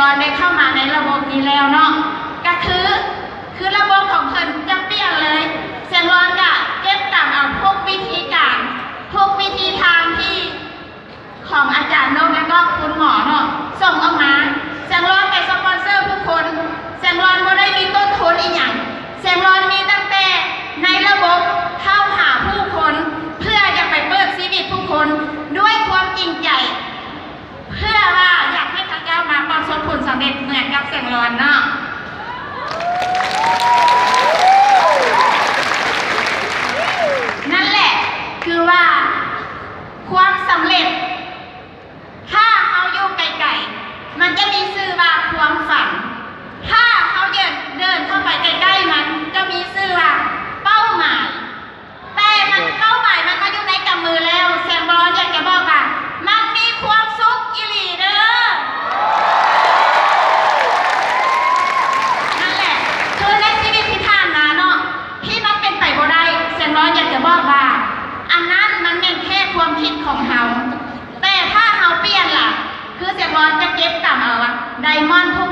ຕອນໄດ້ເຂົ້າມາໃນລະບົບນີ້ແລ້ວເນາະ ກະຄື ຄືລະບົບຂອງເພິ່ນຈະປ່ຽນເລີຍ. ແສງລອນກະເກັບກຳເອົາທຸກວິທີການ ທຸກວິທີທາງທີ່ ຂອງອາຈານນົກ ແລະກໍຄຸນໝໍເນາະ ສົ່ງອອກມາ. ແສງລອນໄປສະປອນເຊີຜູ້ຄົນ ແສງລອນບໍ່ໄດ້ມີຕົ້ນທຶນອີ່ຫຍັງ ແສງລອນມີຕັ້ງແຕ່ໃນລະບົບເຂົ້າຫາຜູ້ຄົນ ເພື່ອຢາກໄປເປີດຊີວິດຜູ້ຄົນດ້ວຍຄວາມຈິງໃຈ ເພື່ອວ່າຢາກໃຫ້ເຂົາເຈົ້າມາປະສົບຜົນສຳເລັດເໝືອນກັບແສງລອນເນາະ. ນັ້ນແຫຼະ ຄືວ່າ ຄວາມສຳເລັດ ຖ້າເຮົາຢູ່ໄກໆ ມັນຈະມີຊື່ວ່າຄວາມຝັນ ຖ້າເຮົາເດີນ ເດີນເຂົ້າໄປໃກ້ໆ ມັນຈະມີຊື່ວ່າເປົ້າໝາຍ ແຕ່ມັນ ເປົ້າໝາຍມັນມາຢູ່ໃນກຳມືແລ້ວ ແຊງບອນຢາກຈະບອກວ່າ ມັນມີຄວາມສຸກອີ່ຫຼີເດີ. ນັ້ນແຫຼະ ຄືໃນຊີວິດທີ່ຜ່ານມາເນາະ ທີ່ມັນເປັນໄປບໍ່ໄດ້ ແຊງບອນຢາກຈະບອກວ່າ ອັນນັ້ນມັນແມ່ນແຄ່ຄວາມຄິດຂອງເຮົາ ແຕ່ຖ້າເຮົາປ່ຽນລະ ຄືແຊງບອນຈະເກັບກຳເອົາໄດມອນທຸກ